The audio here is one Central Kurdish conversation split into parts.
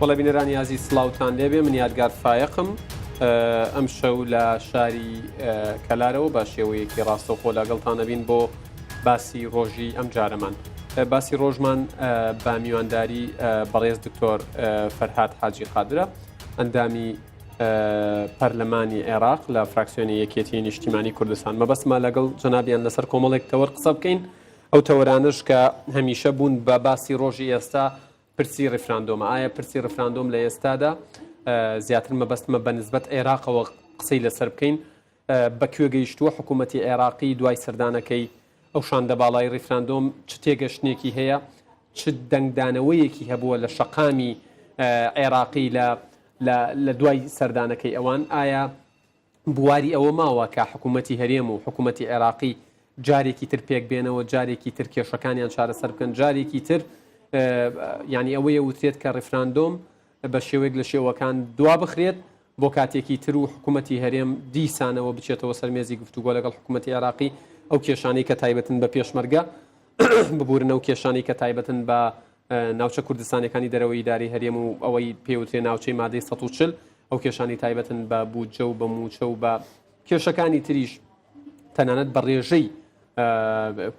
بەڵێ بینەرانی ئازیز سڵاوتان لێبێ من یادگار فایەقم ئەم شەو لە شاری کەلارەوە بە شێوەیەکی ڕاستەوخۆ لەگەڵتان ئەبین بۆ باسی ڕۆژی ئەم جارەمان باسی ڕۆژمان بە میوانداری بەڕێز دکتۆر فەرهاد حاجی قادرە ئەندامی پەرلەمانی عێراق لە فراکسیۆنی یەکێتی نیشتیمانی کوردستان مەبەستمە لەگەڵ جەنابیان لەسەر کۆمەڵێک تەوەر قسە بکەین ئەو تەوەرانش کە هەمیشە بوون بە باسی ڕۆژی ئێستا پرسی ڕیفراندۆمە ئایا پرسی ڕیفراندۆم لە ئێستادا زیاتر مەبەستمە بە نسبەت عێراقەوە قسەی لەسەر بکەین بە کوێ گەیشتووە حکوومەتی عێراقی دوای سەردانەکەی ئەو شاندە باڵای ڕیفراندۆم چ تێگەشتنێکی هەیە چ دەنگدانەوەیەکی هەبووە لە شەقامی عێراقی لە لە دوای سەردانەکەی ئەوان ئایا بواری ئەوە ماوە کە حکوومەتی هەرێم و حکوومەتی عێراقی جارێکی تر پێک بێنەوە جارێکی تر کێشەکانیان چارەسەر بکەن جارێکی تر یعنی ئەوەیە وترێت کە ڕیفراندۆم بە شێوەیەک لە شێوەکان دوا بخرێت بۆ کاتێکی تر و حکوومەتی هەرێم دیسانەوە بچێتەوە سەر مێزی گفتوگۆ لەگەڵ حکوومەتی عێراقی ئەو کێشانەی کە تایبەتن بە پێشمەرگە ببورن ئەو کێشانەی کە تایبەتن بە ناوچە کوردستانەکانی دەرەوەی ئیدارەی هەرێم و ئەوەی پێوترێ ناوچەی مادەی 140 ئەو کێشانی تایبەتن بە بودجە و بە موچە و بە کێشەکانی تریش تەنانەت بە ڕێژەی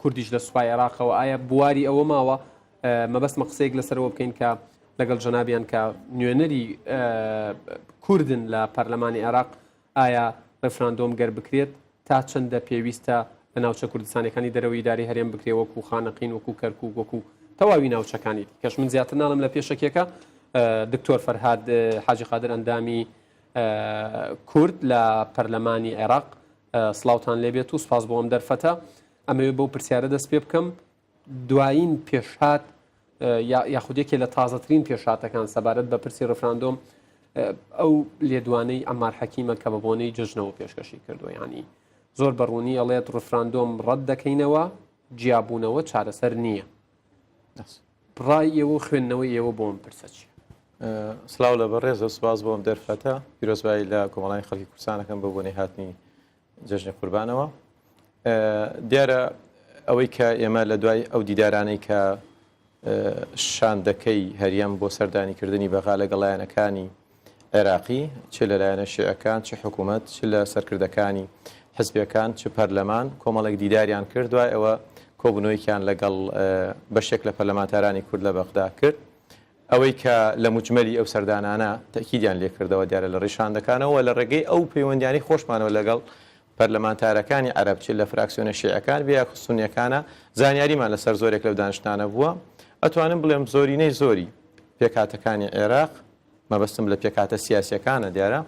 کوردیش لە سوپای عێراقەوە ئایا بواری ئەوە ماوە مەبەستمە قسەیەک لەسەرەوە بکەین کە لەگەڵ جەنابیان کە نوێنەری کوردن لە پەرلەمانی عێراق ئایا ڕێفراندۆم گەر بکرێت تا چەندە پێویستە لە ناوچە کوردستانەکانی دەرەوەی ئیدارەی هەرێم بکرێ وەکو خانەقین وەکو کەرکوک وەکو تەواوی ناوچەکانی دیکەش من زیاتر ناڵم لە پێشەکیەکە دکتۆر فەرهاد حاجی قادر ئەندامی کورد لە پەرلەمانی عێراق سڵاوتان لێبێت و سپاس بۆ ئەم دەرفەتە ئەمەوێ بەو پرسیارە دەست پێ بکەم دوایین پێشهات یاخود یەکێ لە تازەترین پێشهاتەکان سەبارەت بە پرسی ڕفراندۆم ئەو لێدوانەی ئەمار حەکیمە کە بە بۆنەی جەژنەوە پێشکەشی کردووە ینی زۆر بەڕوونی ئەڵێت ڕفراندۆم ڕەت دەکەینەوە جیابوونەوە چارەسەر نییە ڕای ئێوە و خوێندنەوەی ئێوە بۆم پرسە چیە؟ سلااو لە بەڕێزە سپاس بۆم دەرفەتە پیرۆزبایی لە کۆمەڵانی خەڵکی کوردستانەکەم بە بۆنەی هاتنی جەژنی قوربانەوە دیارە ئەوەی کە ئێمە لە دوای ئەو دیدارانەی کە شاندەکەی هەریەم بۆ سەردانیکردنی بەغا لەگەڵ لایەنەکانی عێراقی چ لە لایەنە شیعەکان چ حکوومەت چ لە سەرکردەکانی حزبەکان چ پەرلەمان کۆمەڵێک دیداریان کرد دوای ئەوە کۆبوونەوەیان لەگەڵ بەشێک لە پەرلەمانتارانی کورد لە بەغدا کرد ئەوەی کە لە موجمەلی ئەو سەردانانە تەئکیدیان لێ کردەوە دیارە لە ڕێی شاندەکانەوە و لە ڕێگەی ئەو پەیوەندیانەی خۆشمانەوە لەگەڵ پەرلەمانتارەکانی عەرەب چ لە فراکسیۆنە شیعەکان بێ یاخود سوننیەکانە زانیاریمان لەسەر زۆرێک لەو دانیشتنانە بووە ئەتوانم بڵێم زۆرینەی زۆری پێکهاتەکانی عێراق مەبەستم لە پێکهاتە سیاسیەکانە دیارە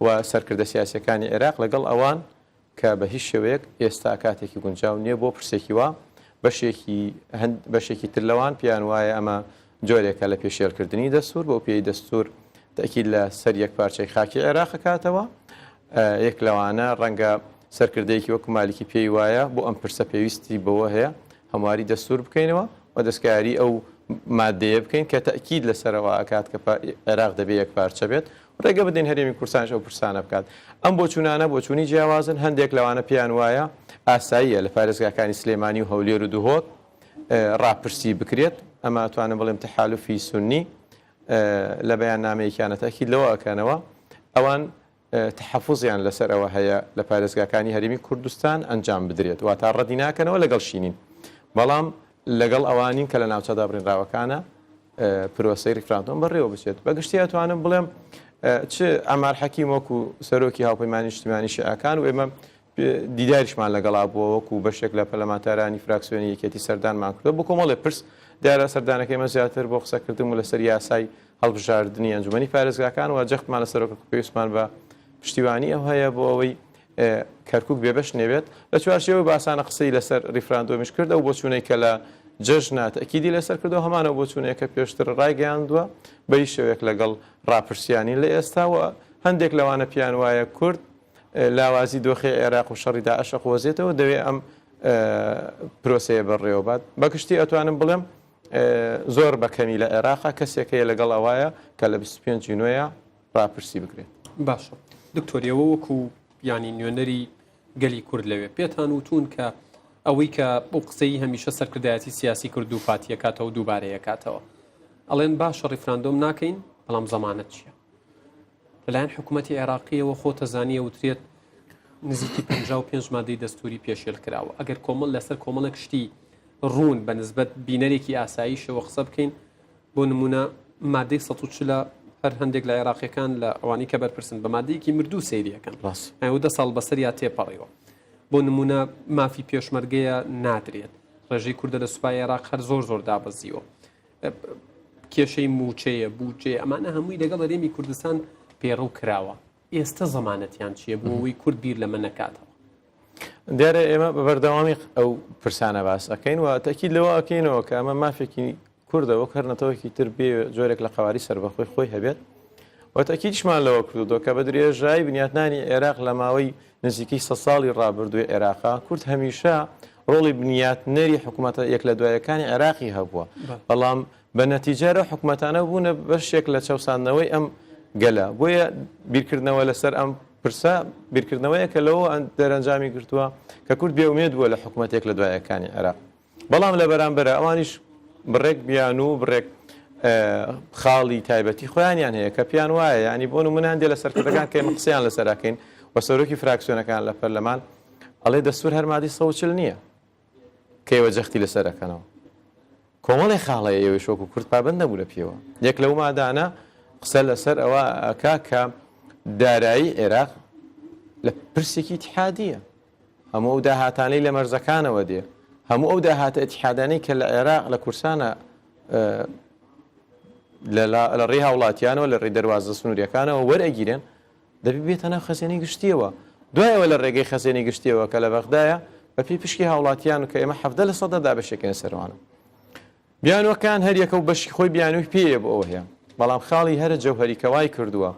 و سەرکردە سیاسیەکانی عێراق لەگەڵ ئەوان کە بە هیچ شێوەیەک ئێستا کاتێکی گونجاو نییە بۆ پرسێکی وا، بەشێکی بەشێکی تر لەوان پێیان وایە ئەمە جۆرێکە لە پێشێلکردنی دەستوور، بەو پێی دەستوور تەئکید لە سەر یەکپارچەی خاکی عێراق ئەکاتەوە. یەک لەوانە ڕەنگە سەرکردەیەکی وەکو مالیکی پێی وایە بۆ ئەم پرسە پێویستی بەوە هەیە هەمواری دەستوور بکەینەوە و دەستکاری ئەو مادەیە بکەین کە تەئکید لەسەرەوە ئەکات کە عێراق دەبێ یەکپارچە بێت ڕێگە بدەین هەرێمی کوردستانیش ئەو پرسانە بکات. ئەم بۆچوونانە بۆچوونی جیاوازن، هەندێک لەوانە پێیان وایە ئاساییە لە پارێزگاکانی سلێمانی و هەولێر و دهۆک ڕاپرسی بکرێت، ئەمە ئەتوانم بڵێم تەحالوفی سوننی لە بەیاننامەیەکیانە تەئکید لەوە ئەکەنەوە ئەوان تەحەفوزیان لەسەر ئەوە هەیە لە پارێزگاکانی هەرێمی کوردستان ئەنجام بدرێت، واتا ڕەدی ناکەنەوە لەگەڵ شینین، بەڵام لەگەڵ ئەوانین کە لە ناوچە دابڕێنراوەکانە پرۆسەی ریفراندۆم بەڕێوە بچێت. بە گشتی ئەتوانم بڵێم چ عەمار حەکیم وەکو سەرۆکی هاوپەیمانی نیشتیمانی شیعەکان و ئێمە دیداریشمان لەگەڵا بووە وەکو بەشێک لە پەرلەمانتارانی فراکسیۆنی یەکێتی سەردانمان کردووە بۆ کۆمەڵێ پرس دیارە سەردانەکەی ئێمە زیاتر بۆ قسەکردن و لەسەر یاسای هەڵبژاردنی ئەنجومەنی پارێزگاکان و جەختمان لەسەر کە پێویستمان بە پشتیوانی ئەو هەیە بۆ ئەوەی کەرکوک بێبەش نەبێت. لە چوارچێوەی باسانە قسەی لەسەر ریفراندۆمیش کرد، ئەو بۆچوونەی کە لە جەژنە تەئکیدی لەسەر کردەوە هەمان ئەو بۆچوونەیە کە پێشتر رایگەیاندووە، بە هیچ شێوەیەک لەگەڵ راپرسیانین لە ئێستا و هەندێک لەوانە پێیان وایە کورد لاوازی دۆخی عێراق و شەڕی داعش ئەقۆزێتەوە دەوێ ئەم پرۆسەیە بەڕێوەبات. بە گشتی ئەتوانم بڵێم زۆر بە کەمی لە عێراقا کەسێک هەیە لەگەڵ ئەوایە کە لە 25 ی نۆیە ڕاپرسی بکرێت. باشە دکتۆر ئێوە وەکو یانی نوێنەری گەلی کورد لەوێ پێتان وتون کە ئەوەی کە ئەو قسەی هەمیشە سەرکردایەتی سیاسی کورد دووپاتیەکاتەوە دووبارەیەکاتەوە ئەڵێن باشە ڕیفراندۆم ناکەین. بەڵام زەمانەت چییە؟ لەلایەن حکوومەتی عێراقیەوە خۆتەزانیە وترێت نزیکی 55 مادەی دەستوری پێشێل کراوە ئەگەر کۆمەڵ لەسەر کۆمەڵێک شتی ڕوون بە نسبەت بینەرێکی ئاساییشەوە قسە بکەین بۆ نمونە مادەی 140 هەر هەندێک لە عێراقیەکان لە ئەوانی کە بەرپرسن بە مادەیەکی مردوو سەیریەکەن ڕاست ئەو دە ساڵ بەسەریا تێپەڕیوە بۆ نمونە مافی پێشمەرگەیە نادرێت ڕێژەی کوردە لە سوپای عێراق هەر زۆر زۆر دابەزیوە کێشەی مووچەیە، بودجەیە، ئەمانە هەمووی لەگەڵ هەرێمی کوردستان پەیڕەو کراوە. ئێستە زەمانەتیان چییە بۆ ئەوەی کورد بیر لەمە نەکاتەوە؟ دیارە ئێمە بە بەردەوامی ئەو پرسانە باس ئەەکەین و تەکید لەوە ئەکەینەوە کە ئەمە مافێکی کوردە وەک هەر نەتەوەکی تر بێ جۆرێک لە قەواری سەربەخۆی خۆی هەبێت و تەکیدیشمان لەوە کردووە کە بە درێژایی بنیاتنانی عێراق لە ماوەی نزیکەی سە ساڵی ڕابردووی عێراقا کورد هەمیشە ڕۆڵی بنیاتنەری حکوومەتە یەک لە دوایەکانی عێراقی هەبووە، بەڵام بە نەتیجە ئەو حکوومەتانە بوونە بەشێک لە چەوساندنەوەی ئەم گەلە. بۆیە بیرکردنەوە لەسەر ئەم پرسە بیرکردنەوەیەکە لەوە دەرەنجامی گرتووە کە کورد بێئومێد بووە لە حکوومەتە یەک لە دوایەکانی عێراق. بەڵام لە بەرامبەرا ئەوانیش بڕێک بیانوو و بڕێک خاڵی تایبەتی خۆیانیان هەیە کە پێیان وایە یانی بۆ نموونە هەندێک لە سەرکردەکان کە ئێمە قسەیان لەسەر ئەکەین و سەرۆکی فراکسیۆنەکان لە پەرلەمان ئەڵێ دەستور هەر مادەی 140 نییە کە ئێوە جەختی لەسەر ئەکەنەوە کۆمەڵی خاڵ هەیە ئێوەیش وەکو کورد پابەند نەبوونە پێوە یەک لەو مادانە قسە لەسەر ئەوە ئەکا کە دارایی عێراق لە پرسێکی ئیتحادیە هەموو ئەو داهاتانەی لە مەرزەکانەوە دێ هەموو ئەو داهاتە ئیتحادانەی کە لە عێراق لە کورسانە لە ڕێی هاوڵاتیانەوە لە ڕێی دەروازە سنووریەکانەوە وەرئەگیرێن دەبێ بێتە ناو خەزێنەی گشتیەوە دوای ئەوە لە ڕێگەی خەزێنەی گشتیەوە کە لە بەغدایە بە پێی پشکی هاوڵاتیان کە ئێمە 17 لە سەدا دابەشێکەکەین سەروانە بیانوەکان هەریەکە و بەشی خۆی بیانووی پێیە بۆ ئەوە هەیە بەڵام خاڵی هەرە جەوهەری کە وای کردووە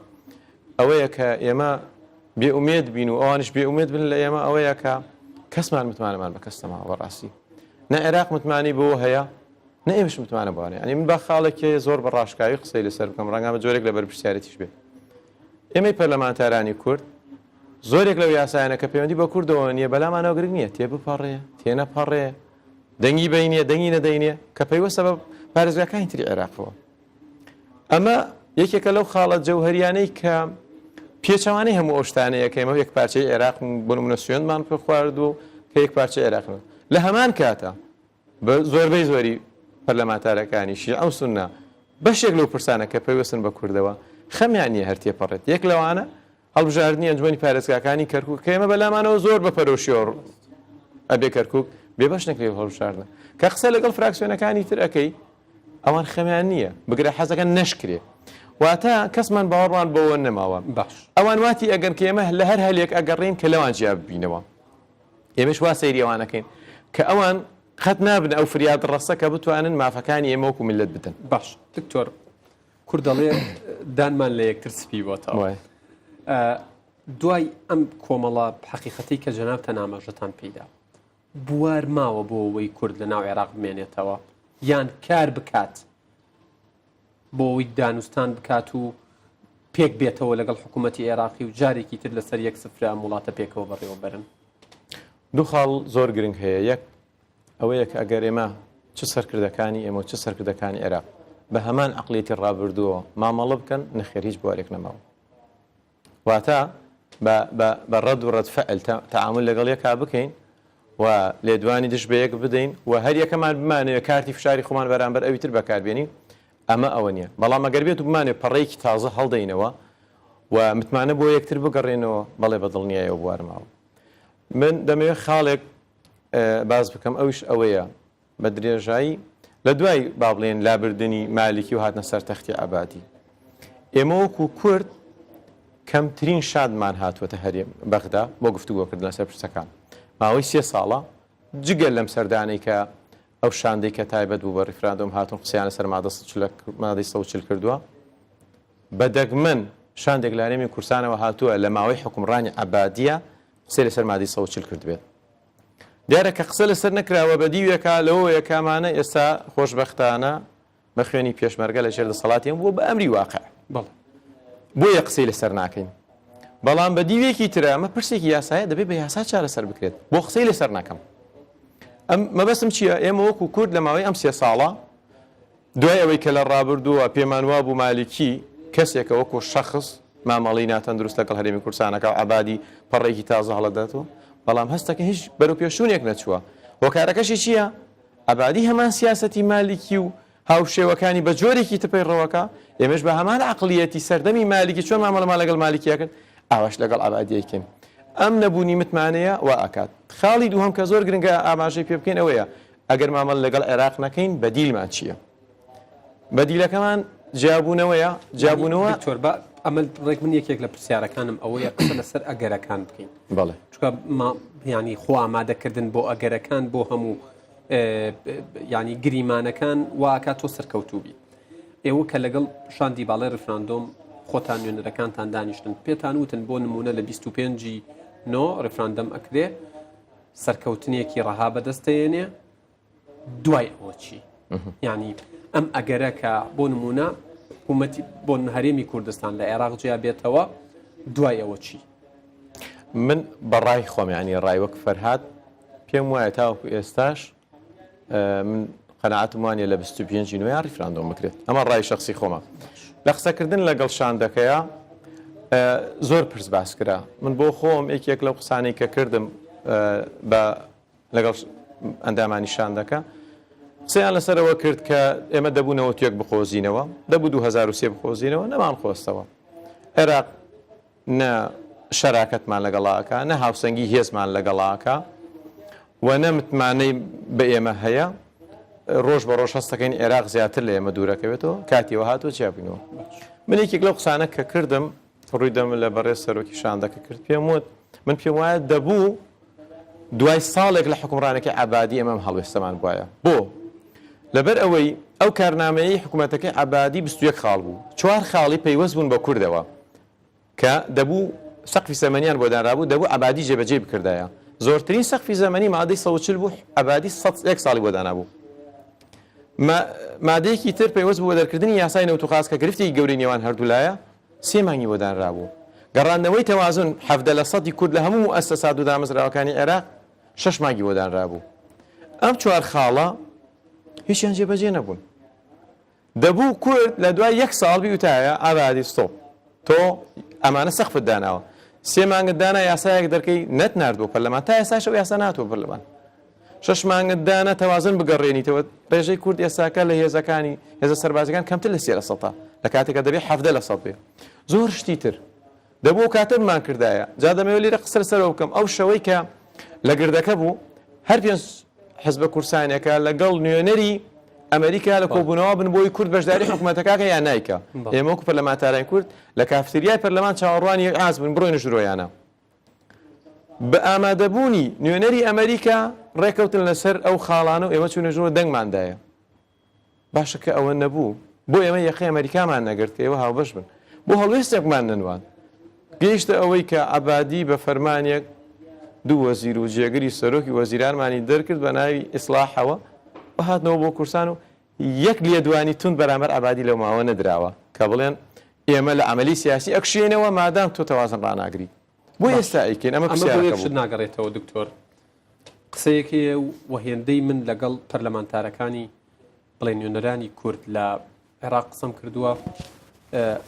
ئەوەیە کە ئێمە بێ ئومێد بین و ئەوانش بێ ئومێد بن لە ئێمە ئەوەیە کە کەسمان متمانەمان بە کەس نەماوە بەڕاستی نە عێراق متمانی بۆ هەیە نە ئێمەش متمانە بۆ هەیە یعنی من با خاڵێک هەیە زۆر بە ڕاشکاوی قسەی لەسەر بکەم ڕەنگە بە جۆرێک لە بەرپرسیارێتیش بێت ئێمەی پەرلەمانتارانی کورد زۆرێک لەو یاسایانە کە پەیوەندی بە کوردەوە نییە بەلامانەوە گرنگ نییە تێبپەڕێ تێنەپەڕێ دەنگی بینێ دەنگی نەدەینێ کە پەیوەستە بە پارێزگاکانی تری عێراقەوە ئەمە یەکێکە لەو خاڵە جەوهریانەی کە پێچەوانەی هەموو ئەو شتانەیە کە ئێمە یەک پارچەی عێراق بۆ نمونە سوێندمان پێ خواردووە کە یەک پارچەی عێراق لە هەمان کاتە بە زۆربەی زۆری پەرلەمانتارەکانی شیعە و سوننە بەشێک لەو پرسانە کە پەیوەستن بە کوردەوە خەمیان نییە هەر تێپەڕێت. یەک لەوانە هەڵبژاردنی ئەنجومەنی پارێزگاکانی کەرکوک کە ئێمە بەلامانەوە زۆر بە پەرۆشیەوە ئەبێ کەرکوک بێبەش نەکرێت هەڵبژاردنە. کە قسە لەگەڵ فراکسیۆنەکانی تر ئەکەی ئەوان خەمیان نییە بگرە حەزەکەن نەشکرێ. واتە کەسمان باوەڕمان بەوە نەماوە. باش. ئەوان واتی ئەگەن کە ئێمە لە هەر هەلێک ئەگەڕێین کە لەوان جیا ببینەوە. ئێمەش وا سەیری ئەوان ئەکەین کە ئەوان قەت نابن ئەو فریاد ڕەسە کە بتوانن مافەکانی ئێمە وەکو میللەت بدەن. باش دکتۆر کورد دەڵێ دانمان لە یەکتر سپی بۆتەوە. دوای ئەم کۆمەڵە حەقیقەتەی کە جەنابتان ئاماژەتان پێیدا بوار ماوە بۆ ئەوەی کورد لە ناو عێراق بمێنێتەوە یان کار بکات بۆ ئەوەی دانوستان بکات و پێک بێتەوە لەگەڵ حکوومەتی عێراقی و جارێکی تر لەسەر یەک سفرە ئەم وڵاتە پێکەوە بەڕێوە بەرن؟ دوو خاڵ زۆر گرنگ هەیە یەک ئەوەیە کە ئەگەر ئێمە چ سەرکردەکانی ئێمە و چ سەرکردەکانی عێراق بە هەمان عقلیەتی ڕابردووە مامەڵە بکەن نەخێر هیچ بوارێک نەماوە واتە بە بە بە ڕەد و ڕەد فعل تەعامول لەگەڵ یەکا بکەین و لێدوانی دژ بە یەک بدەین و هەر یەکەمان بمانەوێ کارتی فشاری خۆمان بەرامبەر ئەوی تر بەکاربێنین ئەمە ئەوە نییە بەڵام ئەگەر بێت و بمانەوێ پەڕەیەکی تازە هەڵدەینەوە و متمانە بۆ یەکتر بگەڕێنەوە بەڵێ بە دڵنیایەوە بوار ماوە من دەمەوێت خاڵێک باس بکەم ئەویش ئەوەیە بە درێژایی لە دوای با بڵێن لابردنی مالیکی و هاتنە سەر تەختی عەبادی ئێمە وەکو کورد کەمترین شاندمان هاتووەتە هەرێم بەغدا بۆ گفتوگۆکردن لەسەر پرسەکان ماوەی سێ ساڵە جگە لەم سەردانەی کە ئەو شاندەی کە تایبەت بوو بە ڕیفراندۆم هاتون قسەیان لەسەر مادە مادەی 140 کردووە بە دەگمەن شاندێک لە هەرێمی کوردستانەوە هاتووە لە ماوەی حوکمڕانی عەبادیە قسەی لەسەر مادەی 140 کردبێت دیارە کە قسە لەسەر نەکراوە بە دیوێکا لەوەیە کە ئەمانە ئێستا خۆشبەختانە بە خوێنی پێشمەرگە لە ژێر دەسەڵاتی ئەم بووە بە ئەمری واقع بەڵێ. بۆیە قسەی لەسەر ناکەین بەڵام بە دیوێکی ترە ئەمە پرسێکی یاسایە دەبێت بە یاسا چارەسەر بکرێت بۆ قسەی لەسەر ناکەم ئەم مەبەستم چییە ئێمە وەکو کورد لە ماوەی ئەم سێ ساڵە دوای ئەوەی کە لە ڕابردووە پێمان وابوو مالیکی. کەسێکە وەکو شەخس مامەڵەی ناتەندروست لەگەڵ هەرێمی کوردستانەکە و عەبادی پەڕێکی تازە هەڵەداتەوە، بەڵام هەستەکە هیچ بەرەو پێشچوونێک نەچووە. هۆکارەکەشی چییە؟ عەبادی هەمان سیاسەتی مالیکی و هاوشێوەکانی بە جۆرێکی تر پەیڕەوەکا، ئێمەش بە هەمان عەقڵیەتی سەردەمی مالیکی چۆن مامەڵەمان لەگەڵ مالیکیا کرد، ئاواش لەگەڵ عەبادی ئەیکەین. ئەم نەبوونی متمانەیە وا ئەکات. خاڵی دووهەم کە زۆر گرنگە ئاماژەی پێ بکەین ئەوەیە، ئەگەر مامەڵە لەگەڵ عێراق نەکەین بەدیلمان چییە؟ بەدیلەکەمان جیابوونەوەیە، جیابوونەوە. دکتۆر با ئەمە ڕێک من یەکێک لە پرسیارەکانم ئەوەیە قسە لەسەر ئەگەرەکان بکەین. بەڵێ. چونکە یانی خۆ ئامادەکردن بۆ ئەگەرەکان بۆ هەموو ینی گریمانەکان واکات تۆ سەرکەوتوو بی. ئێوە کە لەگەڵ شاندی باڵای ڕیفراندۆم خۆتان نوێنەرەکانتان دانیشتن پێتان وتن بۆ نمونە لە 25 نۆ ڕیفراندەم ئەکرێ سەرکەوتنێکی ڕەها بەدەستەیەنێ دوای ئەوە چی یعنی ئەم ئەگەرە کە بۆ نمونە حکوومەتی بۆ هەرێمی کوردستان لە عێراق جیا بێتەوە دوای ئەوە چی؟ من بەڕای خۆم یعنی ڕای وەک فەرهاد پێم وایە تاوەکو ئێستاش من قەناعەتم وانە لە 25 نوێیان ڕیفراندۆم بکرێت ئەمە ڕای شخصی خۆمە لە قسەکردن لەگەڵ شاندەکەیە زۆر پرس باس کرا من بۆ خۆم یەکێک لەو قسانەی کە کردم بە لەگەڵ ئەندامانی شاندەکە قسەیان لەسەرەوە کرد کە ئێمە دەبوو 91 بقۆزینەوە دەبوو 2003 بقۆزینەوە نەمان خۆستەوە عێراق نە شەراکەتمان لەگەڵاکە نە هاوسەنگی هێزمان لەگەڵاکە و نە متمانەی بە ئێمە هەیە ڕۆژ بە ڕۆژ هەستەکەین عێراق زیاتر لە ئێمە دوورەکەوێتەوە کاتیەوە هاتووە جیابووینەوە من یەکێک لەو قسانە کە کردم ڕووی دەم لە بەڕێز سەرۆکی شاندەکە کرد پێم وت من پێم وایە دەبوو دوای ساڵێک لە حکومڕانەکەی عەبادی ئێمە ئەم هەڵوێستەمان بوایە بۆ لەبەر ئەوەی ئەو کارنامەیەی حکوومەتەکەی عەبادی 21 خاڵ بوو چوار خاڵی پەیوەست بوون بە کوردەوە کە دەبوو سەقفی زەمەنیان بۆ دانرابوو دەبوو عەبادی جێبەجێی بکردایە زۆرترین سەقفی زەمەنی مادەی 140 بوو عەبادی 101 ساڵی بۆ دانابوو مادەیەکی تر پەیوەست بوو بە دەرکردنی یاسای نەوت و غاز کە گرفتێکی گەورەی نێوان هەردوولایە، سێ مانگی بۆ دانرابوو. گەڕاندنەوەی تەوازن 17 لە سەدی کورد لە هەموو موئەسەسات و دامەزراوەکانی عێراق شەش مانگی بۆ دانرابوو. ئەم چوار خاڵە هیچیان جێبەجێ نەبوون. دەبوو کورد لە دوای یەک ساڵ بیوتایە عەبادی stop تۆ ئەمانە سەقفت داناوە سێ مانگت دانا یاسایەک دەرکەی نەتنارد بۆ پەرلەمان تا ئێستاش ئەو یاسا ناتوە پەرلەمان شەش مانگت دانا تەوازن بگەڕێنیتەوە ڕێژەی کورد ئێستاکە لە هێزەکانی هێزە سەربازەکان کەمتر لە سێ لە سەتا لە کاتێکە دەبێت 17 لە سەد بێ زۆر شتی تر دەبوو ئەو کاتە بمانکردایە. جا دەمەوێت لێرە قسە لەسەرەوە بکەم. ئەو شەوەی کە لە گردەکە بوو، هەر پێنج حزبە کوردستانیەکە لەگەڵ نوێنەری ئەمریکا لە کۆبوونەوە بن بۆی کورد بەشداری حکوومەتەکە کە یان نایکا. ئێمە وەکو پەرلەمانتارانی کورد لە کافتریای پەرلەمان چاوەڕوانی یەک ئاست بووین بڕۆینە ژوورۆیانە. بە ئامادەبوونی نوێنەری ئەمریکا ڕێکەوتن لەسەر ئەو خاڵانە و ئێمە چوونە ژوورەوە دەنگمان دایە. باشە کە ئەوە نەبوو بۆ ئێمە یەخەی ئەمەریکامان نەگرت کە ئێوە هاوبەش بن؟ بۆ هەڵوێستێکمان نەنواند؟ گەیشتە ئەوەی کە عەبادی بە فەرمانێک دوو وەزیر و جێگری سەرۆکی وەزیرانمانی دەرکرد بە ناوی ئیسڵاحەوە و هاتنەوە بۆ کوردستان و یەک لێدوانی توند بەرامبەر عەبادی لەو ماوە نەدراوە کە بڵێن ئێمە لە عەمەلی سیاسی ئەکشێینەوە مادام تۆ تەوازن ڕاناگری. بۆ ئێستا ئەیکەین؟ ئەمە ئەمە بۆ پرسیارەکە یەک شت بوو. ناگەڕێتەوە دکتۆر. قسەیەک هەیە و هێندەی من لەگەڵ پەرلەمانتارەکانی بڵێ نوێنەرانی کورد لە عێراق قسەم کردووە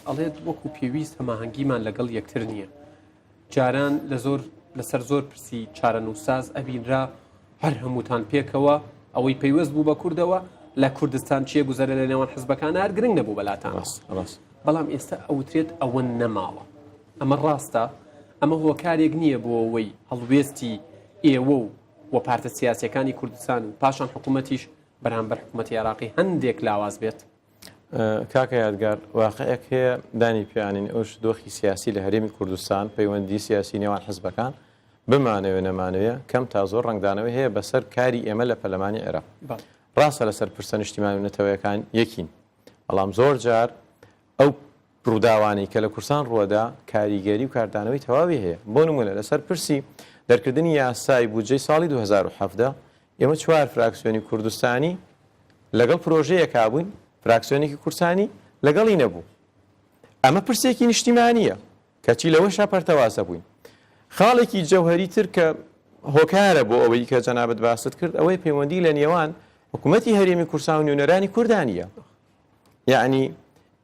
ئەڵێت وەکو پێویست هەماهەنگیمان لەگەڵ یەکتر نییە جاران لە زۆر لەسەر زۆر پرسی چارەنووساز ئەبینرا هەر هەمووتان پێکەوە ئەوەی پەیوەست بوو بە کوردەوە لە کوردستان چیە گوزەرە لە نێوان حزبەکان هەر گرنگ نەبوو بەلاتان بەڵام ئێستا ئەوترێت ئەوە نەماوە ئەمە ڕاستە؟ ئەمە هۆکارێک نییە بۆ ئەوەی هەڵوێستی ئێوە و و پارتە سیاسییەکانی کوردستان و پاشان حکوومەتیش بەرامبەر حکوومەتی عێراقی هەندێک لاواز بێت؟ کاکە یادگار، واقعێک هەیە دانی پێیانین، ئەوش دۆخی سیاسی لە هەرێمی کوردستان، پەیوەندی سیاسی نێوان حزبەکان، بمانەوێ نەمانەوێ کەم تا زۆر ڕەنگدانەوەی هەیە بەسەر کاری ئێمە لە پەرلەمانی عێراق. ڕاستە لەسەر پرسە نیشتیمانی و نەتەوەیەکان یەکین، بەڵام زۆر جار ئەو ڕووداوانەی کە لە کوردستان ڕووەدا کاریگەری و کاردانەوەی تەواوی هەیە. بۆ نموونە لەسەر پرسی دەرکردنی یاسای بودجەی ساڵی 2017 ئێمە چوار فراکسیۆنی کوردستانی لەگەڵ پرۆژەیەکا بووین، فراکسیۆنێکی کوردستانی لەگەڵی نەبوو. ئەمە پرسێکی نیشتیمانییە، کەچی لەوەشا پەرتەوازە بووین. خاڵێکی جەوهەری تر کە هۆکارە بۆ ئەوەی کە جەنابت باست کرد ئەوەی پەیوەندی لە نێوان حکوومەتی هەرێمی کوردستان و نوێنەرانی کوردا نییە. یەعنی.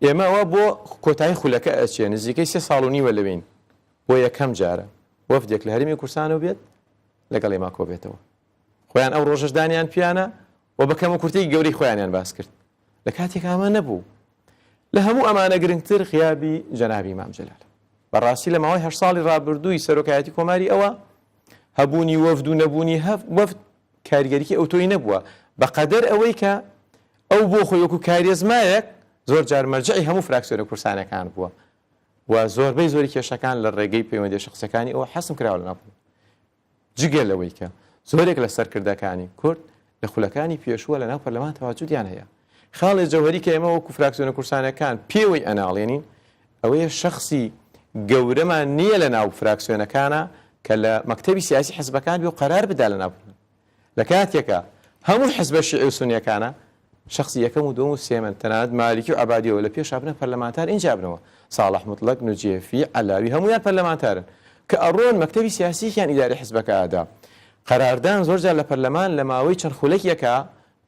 ئێمە ئەوە بۆ کۆتایی خولەکە ئەچێ نزیکەی سێ ساڵ و نیوە لەوێین بۆ یەکەم جارە وەفدێک لە هەرێمی کوردستانەوە بێت لەگەڵ ئێمە کۆبێتەوە. خۆیان ئەو ڕۆژەش دانیان پیانە و بە کەم و کورتێکی گەورەی خۆیانیان باس کرد لە کاتێک ئەمە نەبوو. لە هەموو ئەمانە گرنگتر غیابی جەنابی مام جەلال. بەڕاستی لە ماوەی هەشت ساڵی ڕابردووی سەرۆکایەتی کۆماری ئەوە هەبوونی وەفد و نەبوونی وەفد کاریگەریی ئەوتۆی نەبووە بەقەدەر ئەوەی کە ئەو بۆ خۆی وەکو کارێزمایەک زۆر جار مەرجعی هەموو فراکسیۆنە کوردستانەکان بووە و زۆربەی زۆری کێشەکان لە ڕێگەی پەیوەندیە شخصیەکانی ئەوە حەسم کراوە لەناو جگە لەوەی کە زۆرێک لە سەرکردەکانی کورد لە خولەکانی پێشووە لەناو پەرلەمان تەواجودیان هەیە. خاڵێ جەوهەری کە ئێمە وەکو فراکسیۆنە کوردستانیەکان پێوەی ئەناڵێنین ئەوەیە شەخسی گەورەمان نییە لە ناو فراکسیۆنەکانا کە لە مەکتەبی سیاسی حزبەکان بێ و قەرار بدا لە ناو لە کاتێکا هەموو حزبە شیعی و سونیەکانە شەخسی یەکەم و دووەم و سێمن تەنانەت مالیکی و عەبادیەوە لە پێشا بنە پەرلەمانتار ئینجا بنەوە ساڵح موتڵەگ نوجێفی عەلاوی هەموویان پەرلەمانتارن کە ئەڕۆن مەکتەبی سیاسیەکیان ئیدارەی حزبەکە ئەدا قەراردان زۆر جار لە پەرلەمان لە ماوەی چەند خولەکێکا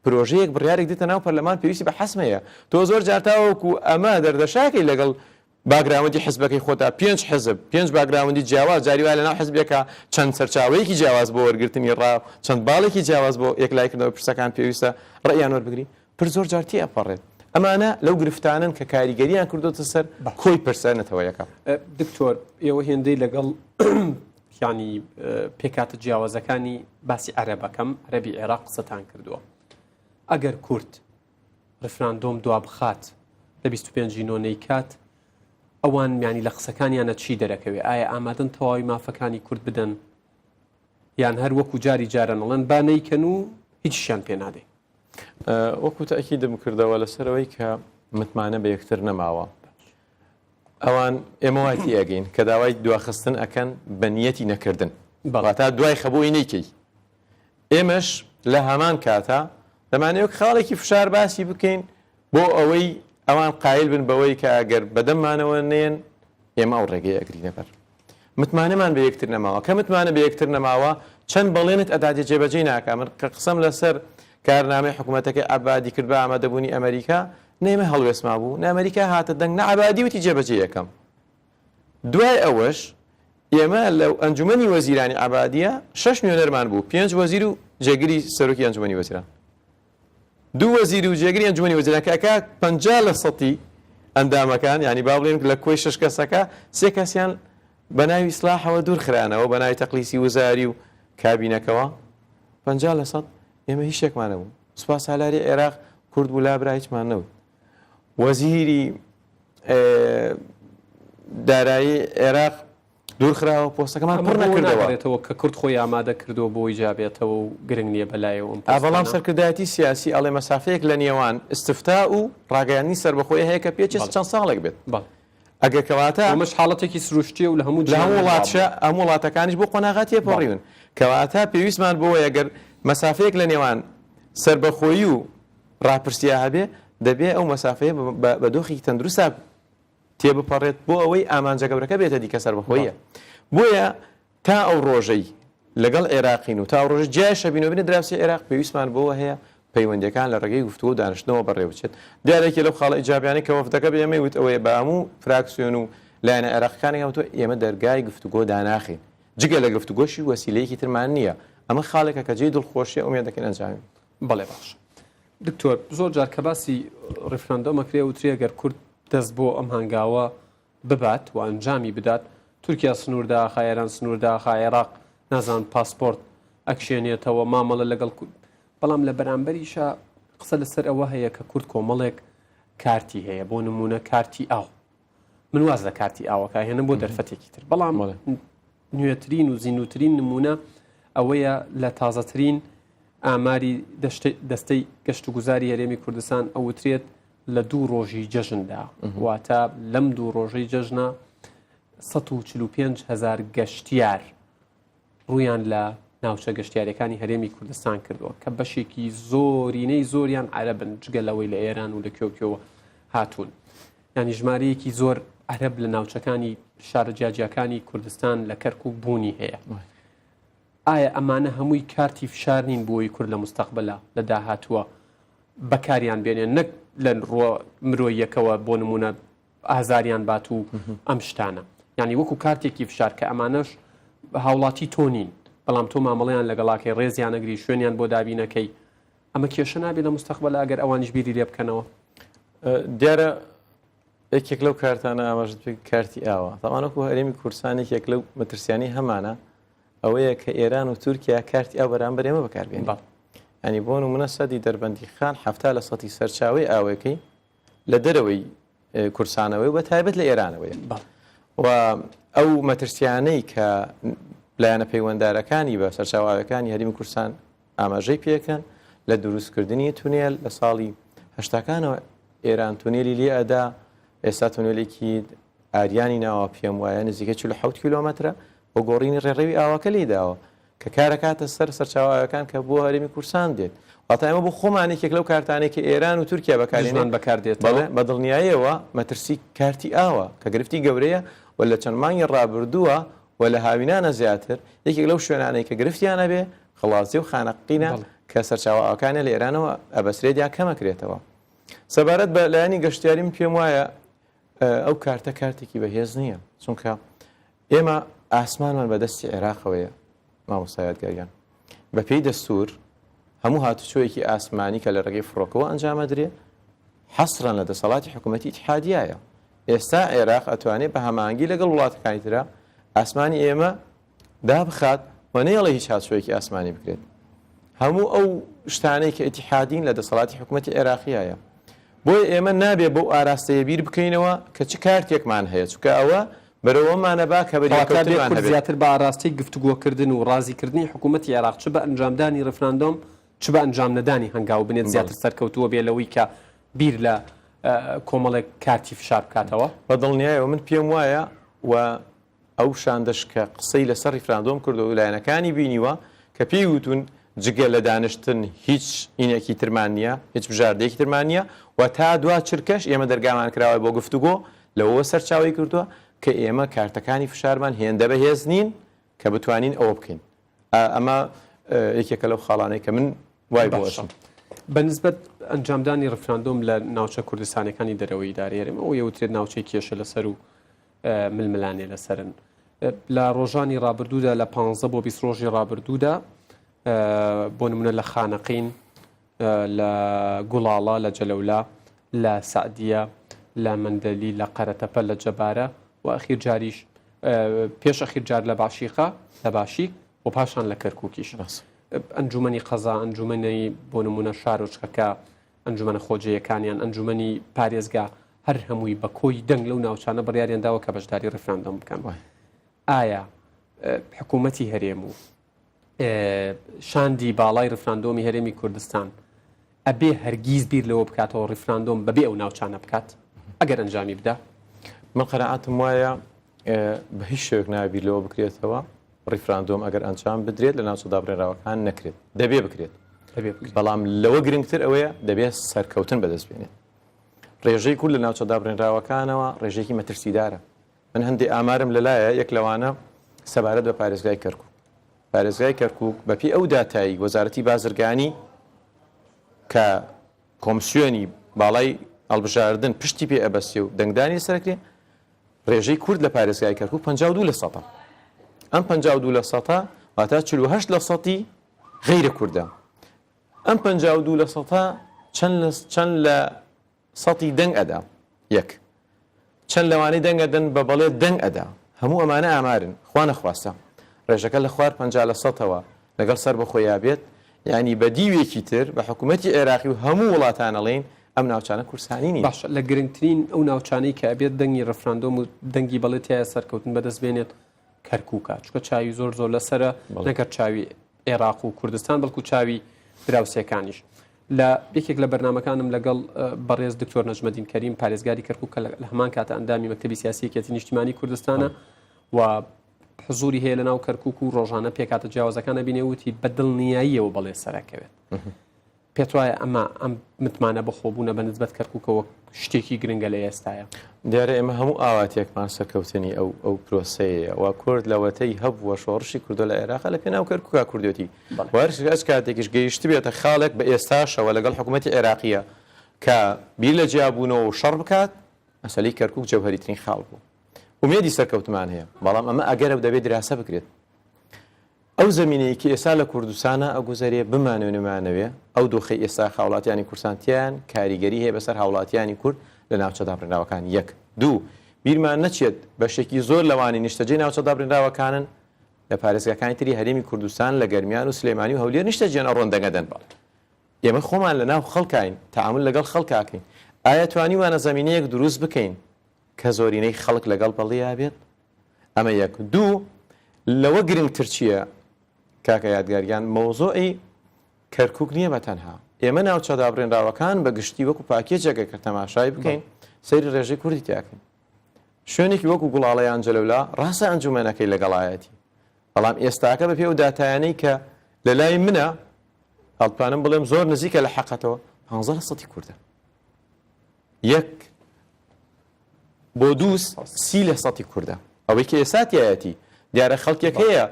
پرۆژەیەک بڕیارێک دێتە ناو پەرلەمان پێویستی بە حەسم هەیە تۆ زۆر جار تاوەکو ئەمە دەردەشاکەی لەگەڵ باکگراوندی حزبەکەی خۆتا پێنج حزب، پێنج باکگراوندی جیاواز، جاری وایە لەناو حزبێکا چەند سەرچاوەیەکی جیاواز بۆ وەرگرتنی ڕا و چەند باڵێکی جیاواز بۆ یەکلاییکردنەوەی پرسەکان پێویستە ڕەئیان وەربگری، پرس زۆر جار تێئەپەڕێت. ئەمانە لەو گرفتانەن کە کاریگەرییان کردۆتە سەر کۆی پرسە نەتەوەیەکە. دکتۆر، ئێوە هێندەی لەگەڵ یانی پێکهاتە جیاوازەکانی باسی عەرەبەکەم، عەرەبی عێراق قسەتان کردووە. ئەگەر کورد ڕیفراندۆم دوابخات لە 25 ی نۆ نەیکات ئەوان میانی لە قسەکانیانە چی دەرەکەوێ ئایا ئامادەن تەواوی مافەکانی کورد بدەن یان هەر وەکو جاری جاران ئەڵێن با نەیکەن و هیچیشیان پێ نادەین؟ وەکو تەئکیدم کردەوە لەسەرەوەی کە متمانە بە یەکتر نەماوە ئەوان ئێمە وای تێئەگەین کە داوای دواخستن ئەکەن بە نیەتی نەکردن واتا دوای خەبۆی نەیکەی ئێمەش لە هەمان کاتا دەمانەوێت وەک خاڵێکی فشار باسی بکەین بۆ ئەوەی ئەوان قایل بن بەوەی کە ئەگەر بەدەممانەوە نێن ئێمە ئەو ڕێگەیە ئەگرینە بەر. متمانەمان بە یەکتر نەماوە. کە متمانە بە یەکتر نەماوە چەند بەڵێنت ئەداتێ جێبەجێی ناکا. من کە قسەم لەسەر کارنامەی حکومەتەکەی عەبادی کرد بە ئامادەبوونی ئەمەریکا، نە ئێمە هەڵوێستمان بوو، نە ئەمەریکا هاتە دەنگ، نە عەبادی وتی جێبەجێی ئەکەم. دوای ئەوەش ئێمە لە ئەنجومەنی وەزیرانی عەبادیە شەش نوێنەرمان بوو، پێنج وەزیر و جێگری سەرۆکی ئەنجومەنی وەزیران. دوو وەزیر و جێگری ئەنجومەنی وەزیران کە ئەکا 50 لە سەتی ئەندامەکان، یانی با بڵێین لە کۆی شەش کەسەکە سێ کەسیان بە ناوی ئیسلاحەوە دوور خرانەوە، بە ناوی تەقلیسی وزاری و کابینەکەوە 50 لە سەد ئێمە هیچ شتێکمان نەبوو. سوپا سالاری عێراق کورد بوو لابرا هیچمان نەوت. وەزیری دارایی عێراق دوورخراوە پۆستەکەمان پڕ نەکردەوە. ناگەڕێتەوە کە کورد خۆی ئامادە کردووە بۆی جابێتەوە و گرنگ نییە بەلایەوە ئەم پۆستانە. بەڵام سەرکردایەتی سیاسی ئەڵێ مەسافەیەک لە نێوان ئیستفتا و ڕاگەیاندنی سەربەخۆیی هەیە کە پێچێت چەند ساڵێک بێت. ئەگەر کەواتە ئەمەش حاڵەتێکی سروشتییە و لە هەموو لە هەموو وڵاتشە هەموو وڵاتەکانیش بۆ قۆناغا تێپەڕیون. کەواتە پێویستمان بەوەیە گەر مەسافەیەک لە نێوان سەربەخۆیی و ڕاپرسیا هەبێ، دەبێ ئەو مەسافەیە بە دۆخێکی تەندروستا تێبپەڕێت بۆ ئەوەی ئامانجە گەورەکە بێتە دی کە سەربەخۆییە. بۆیە تا ئەو ڕۆژەی لەگەڵ عێراقین و تا ئەو ڕۆژەی جیایش ئەبین و بینە دراوسێی عێراق پێویستمان بەوە هەیە پەیوەندییەکان لە ڕێگەی گفتوگۆ و دانیشتنەوە بەڕێوەبچێت. دیارە یەکێ لەو خاڵە ئیجابیانەی کە وەفدەکە بە ئێمەی وت ئەوەیە بە هەموو فراکسیۆن و لایەنە عێراقیەکانیان وتووە ئێمە دەرگای گفتوگۆ داناخەین. جگە لە گفتوگۆش وەسیلەیەکی ترمان نییە. ئەمە خاڵێکە کە جێی دڵخۆشیە ئومێد دەکەین ئەنجامی. بەڵێ باشە دکتۆر زۆر جار کە باسی ڕیفراندۆم ئەکرێ وترێ گەر کورد دەست بۆ ئەم هەنگاوە ببات و ئەنجامی بدات تورکیا سنوور داخا ئێران سنوور داخا عێراق نازان پاسپۆرت ئەکشێنێتەوە مامەڵە لەگەڵ کورد بەڵام لە بەرامبەریشە قسە لەسەر ئەوە هەیە کە کورد کۆمەڵێک کارتی هەیە بۆ نمونە کارتی ئاو من واز لە کارتی ئاوەکە هێنم بۆ دەرفەتێکی تر بەڵام نوێترین و زیندووترین نمونە ئەوەیە لە تازەترین ئاماری دەستەی گەشتوگوزاری هەرێمی کوردستان ئەوترێت لە دوو ڕۆژی جەژندا واتە لەم دوو ڕۆژەی جەژنە 145 هزار گەشتیار ڕوویان لە ناوچە گەشتیارەکانی هەرێمی کوردستان کردووە کە بەشێکی زۆرینەی زۆریان عەرەبن جگە لەوەی لە ئێران و لە کوێوکێوە هاتوون ینی ژمارەیەکی زۆر عەرەب لە ناوچەکانی شارە جیاجیاکانی کوردستان لە کەرکک بوونی هەیە ئایا ئەمانە هەمووی کارتی فشار نین بۆی کورد لە مستەقبلا لە داهاتووە بەکاریان بێنێن نەک لە ڕووە مرۆییەکەوە بۆ نمونە ئازاریان بات و ئەم شتانە یعنی وەکو کارتێکی فشار کە ئەمانەش هاوڵاتی تۆ نین بەڵام تۆ مامەڵیان لەگەڵاکەی ڕێزیانەگری شوێنیان بۆ دابینەکەی ئەمە کێشە نابێت لە مستەقبەلا ئەگەر ئەوانیش بیری لێ بکەنەوە؟ دیارە یەکێک لەو کارتانە ئاماژت پێ کارتی ئاوە تاوان وەکو هەرێمی کوردستان یەکێک لەو مەترسیانی هەمانە ئەوەیە کە ئێران و تورکیا کارتی ئاو بەرامبەر ئێمە بەکاربێن ینی بۆ نمونە سەدی دەربەندی خان حەفتا لە سەتی سەرچاوی ئاوەکەی لە دەرەوەی کوردستانەوەی و بە تایبەت لە ئێرانەوەیە و ئەو مەترسیانەی کە لایەنە پەیوەندارەکانی بە سەرچاوە ئاوەکانی هەرێمی کوردستان ئاماژەی پێکەن لە دروستکردنی تونێل لە ساڵی هەشتاکانەوە ئێران تونێلی لێ ئەدا ئێستا تونێلێکی ئاریانی ناوە پێم وایە نزیکەی 47 کیلۆمەترە بۆ گۆڕینی ڕێڕەوی ئاوەکە لێی داوە کە کارەکاتە سەر سەرچاوە ئاوەکان کە بۆ هەرێمی کوردستان دێت واتە ئێمە بۆ خۆمان یەکێک لەو کارتانەی کە ئێران و تورکیا بەکارێنێت بەکاردێت بەڵێ بە دڵنیاییەوە مەترسی کارتی ئاوە کە گرفتی گەورەیە و لە چەند مانگی ڕابردووە و لە هاوینانە زیاتر یەکێک لەو شوێنانەی کە گرفتیان ئەبێ قەڵادزێ و خانەقینە کە سەرچاوە ئاوەکانیان لە ئێرانەوە ئەبەسرێت یا کەمەکرێتەوە. سەبارەت بە لایەنی گەشتیاری من پێم وایە ئەو کارتە کارتێکی بەهێز نییە چونکە ئێمە ئاسمانمان بەدەستی عێراقەوەیە مامۆستا یادگاریان بەپێی دەستور هەموو هاتوچۆیەکی ئاسمانی کە لە ڕێگەی فڕۆکەوە ئەنجامەدرێ حەسرەن لە دەسەڵاتی حکوومەتی ئیتحادیایە ئێستا عێراق ئەتوانێت بە هەماهەنگی لەگەڵ وڵاتەکانی ترا ئاسمانی ئێمە دابخات و نەیەڵێ هیچ هاتوچۆیەکی ئاسمانی بکرێت. هەموو ئەو شتانەی کە ئیتیحادین لە دەسەڵاتی حکوومەتی عێراقیایە. بۆیە ئێمە نابێ بەو ئاراستەیە بیر بکەینەوە کە چ کارتێکمان هەیە، چونکە ئەوە بەرەوەمانە با کە بەریەککەوتنمان هەبێت. زیاتر بە ئاراستەی گفتوگۆکردن و ڕازیکردنی حکوومەتی عێراق چ بە ئەنجامدانی ڕیفراندۆم چ بە ئەنجامنەدانی هەنگاو بنێت زیاتر سەرکەوتووە بێ لەوەی کە بیر لە کۆمەڵێک کارتی فشار بکاتەوە؟ بە دڵنیایەوە من پێم وایە و ئەو شاندەش کە قسەی لەسەر ڕیفراندۆم کردووە و لایەنەکانی بینیوە کە پێی وتوون جگە لە دانیشتن هیچ ئینێکی ترمان نییە، هیچ بژاردەیەکی ترمان نییە و تا دوا چرکەش ئێمە دەرگامان کراوە بۆ گفتوگۆ، لەوەوە سەرچاوەی گرتووە کە ئێمە کارتەکانی فشارمان هێندە بەهێز نین کە بتوانین ئەوە بکەین. ئەمە یەکێکە لەو خاڵانەی کە من وای بۆ ئەچم. بە نسبەت ئەنجامدانی ڕیفراندۆم لە ناوچە کوردستانیەکانی دەرەوەی ئیدارەی هەرێم، ئەوە یەوترێت ناوچەی کێشە لەسەر و ململانێ لەسەرن. لە ڕۆژانی ڕابردوودا لە 15 بۆ 20 ڕۆژی ڕابردوودا بۆ نمونە لە خانەقین لە گوڵاڵە لە جەلەولا لە سەعدیە لە مەندەلی لە قەرەتەپە لە جەبارە و ئەخیر جاریش پێش ئەخیر جار لە باشیقە لە باشیک و پاشان لە کەرکووکیش ئەنجومەنی قەزا ئەنجومەنی بۆ نمونە شارۆچکەکە ئەنجومەنە خۆجێیەکانیان ئەنجومەنی پارێزگا هەر هەمووی بە کۆی دەنگ لەو ناوچانە بڕیاریان داوە کە بەشداری ڕیفراندۆم بکەن ئایا حکوومەتی هەرێم و شاندی باڵای ڕیفراندۆمی هەرێمی کوردستان ئەبێ هەرگیز بیر لەوە بکاتەوە ڕیفراندۆم بەبێ ئەو ناوچانە بکات ئەگەر ئەنجامی بدا؟ من قەناعەتم وایە بە هیچ شێوەیەک نابێ بیر لەوە بکرێتەوە ڕیفراندۆم ئەگەر ئەنجام بدرێت لە ناوچە دابڕێنراوەکان نەکرێت دەبێ بکرێت بەڵام لەوە گرنگتر ئەوەیە دەبێت سەرکەوتن بەدەست بێنێت ڕێژەی کورد لە ناوچە دابڕێنراوەکانەوە ڕێژەیەکی مەترسیدارە من هەندێ ئامارم لەلایە یەک لەوانە سەبارەت بە پارێزگای کەرکوک. پارێزگای کەرکوک بەپێی ئەو داتای وەزارەتی بازرگانی کە کۆمسیۆنی باڵای هەڵبژاردن پشتی پێ ئەبەستێ و دەنگدانی لەسەر ئەکرێ ڕێژەی کورد لە پارێزگای کەرکوک 52 لە سەتە. ئەم 52 لە سەتە واتە 48 لە سەتی غەیرە کوردە. ئەم 52 لە سەتە چەند لە سەتی دەنگ ئەدا یەک چەند لەوانەی دەنگ ئەدەن بە بەڵێ دەنگ ئەدا هەموو ئەمانە ئامارن خوا نەخواستە ڕێژەکە لە خوار 50 لە سەتەوە لەگەڵ سەربەخۆیا بێت یانی بە دیوێکی تر بە حکوومەتی عێراقی و هەموو وڵاتان ئەڵێین ئەم ناوچانە کوردستانی نین. باشە لە گرنگترین ئەو ناوچانەی کە ئەبێت دەنگی ڕفراندۆم و دەنگی بەڵێ تیایا سەرکەوتن بەدەست بێنێت کەرکووکە چونکە چاوی زۆر زۆر لەسەرە نەگەر چاوی عێراق و کوردستان بەڵکو چاوی دراوسێکانیش لە یەکێک لە بەرنامەکانم لەگەڵ بەڕێز دکتۆر نەجمەدین کەریم پارێزگاری کەرکوک کە لە هەمان کاتە ئەندامی مەکتەبی سیاسی یەکێتی نیشتیمانی کوردستانە و حزوری هەیە لە ناو کەرکوک و ڕۆژانە پێکاتە جیاوازەکانە بینێ وتی بە دڵنیاییەوە بەڵێ سەرەکەوێت. پێت وایە ئەمە ئەم متمانە بەخۆبوونە بە نسبەت کەرکوکەوە شتێکی گرنگە لە ئێستایا؟ دیارە ئێمە هەموو ئاواتێکمان سەرکەوتنی ئەو ئەو پرۆسەیەیە و کورد لەوەتەی هەبووە شۆڕشی کردووە لە عێراقا لە پێناو کەرکوکا کوردێتی و هەر هەچ کاتێکیش گەیشتبێتە خاڵێک بە ئێستاشەوە لەگەڵ حکوومەتی عێراقییە. کە بیر لە جیابوونەوە و شەڕ بکات، مەسەلەی کەرکوک جەوهەریترین خاڵ بوو. ئومێدی سەرکەوتمان هەیە، بەڵام ئەمە ئەگەرە و دەبێت دراسە بکرێت. ئەو زەمینەی کە ئێستا لە کوردستانا ئەگوزەرێ، بمانەوێ نەمانەوێ، ئەو دۆخەی ئێستا هاوڵاتیانی کوردستان تیایان، کاریگەری هەیە بەسەر هاوڵاتیانی کورد لە ناوچە دابڕێنراوەکان، یەک. دوو، بیرمان نەچێت بەشێکی زۆر لەوانەی نیشتەجێی ناوچە دابڕێنراوەکانن، لە پارێزگاکانی تری هەرێمی کوردستان لە گەرمیان و سلێمانی و هەولێر نیشتەجێن ئەڕۆن دەنگەدەن بەڵێ ئێمە خۆمان لە ناو خەڵکاین تەعامول لەگەڵ خەڵکاکەین ئایا توانیومانە زەمینەیەک دروست بکەین کە زۆرینەی خەڵک لەگەڵ بەڵێیا بێت ئەمە یەک دوو لەوە گرنگتر چییە کاکە یادگار گیان مەوزوعی کەرکک نییە بە تەنها ئێمە ناوچە دابڕێنراوەکان بە گشتی وەکو پاکێجێکە کە تەماشای بکەین سەیری ڕێژەی کوردی تیاکەین شوێنێکی وەکو گوڵاڵە یان جەلەولا ڕاستە ئەنجومەنەکەی لەگەڵایەتی بەڵام ئێستاکە بەپێی ئەو داتایانەی کە لەلای منە هەڵتوانم بڵێم زۆر نزیکە لە حەقەتەوە 15 لە سەتی کوردە یەک بۆ دوو سی لە سەتی کوردە ئەوەی کە ئێستا تایەتی دیارە خەڵکێک هەیە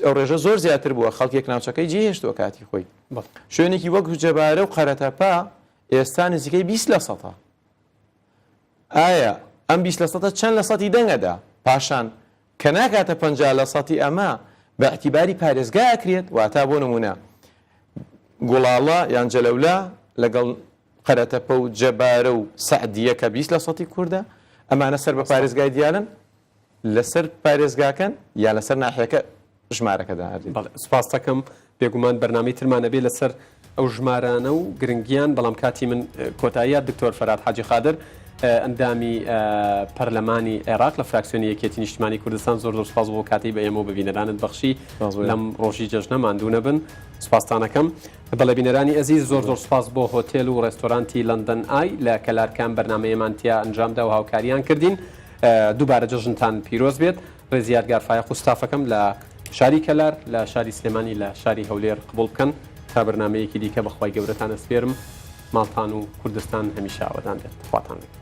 ئەو ڕێژە زۆر زیاتر بووە خەڵکێک ناوچەکەی جێهێشتووە کاتی خۆی شوێنێکی وەک جەبارە و قەرەتەپا ئێستا نزیکەی 20 لە سەتە ئایا ئەم 20 لە سەتە چەند لە سەتی دەنگەدا پاشان کە ناگاتە 50 لە سەتی ئەمە بە اعتیباری پارێزگا ئەکرێت واتا بۆ نمونە گوڵاڵە یان جەلەولا لەگەڵ قەرەتەپە و جەبارە و سەعدیە کە 20 لە سەتی کوردە ئەمانە سەر بە پارێزگای دیالن لەسەر پارێزگاکەن یان لەسەر ناحیەکە ژمارەکە دانرێت. بەڵێ سوپاست دەکەم، بێگومان بەرنامەی ترمان ئەبێ لەسەر ئەو ژمارانە و گرنگیان، بەڵام کاتی من کۆتایی هات. دکتۆر فەرهاد حاجی قادر ئەندامی پەرلەمانی عێراق لە فراکسیۆنی یەکێتی نیشتمانی کوردستان زۆر زۆر سوپاس بۆ کاتەی بە ئێمە و بە بینەرانت بەخشی لەم ڕۆژی جەژنە ماندوو نەبن سوپاستانەکەم. بەڵێ بینەرانی ئەزیز زۆر زۆر سوپاس بۆ هۆتێل و ڕێستۆرانتی لەندەن ئای لە کەلار کە ئەم بەرنامەیەمان تیا ئەنجامدا و هاوکاریان کردین. دووبارە جەژنتان پیرۆز بێت. ڕێزی یادگار فایەق و ستافەکەم لە شاری کەلار، لە شاری سلێمانی، لە شاری هەولێر قبوڵ بکەن. تا بەرنامەیەکی دیکە بە خوای گەورەتان ئەسپێرم. ماڵتان و کوردستان هەمیشە ئاوەدان بێت. خواتان لەگەڵ.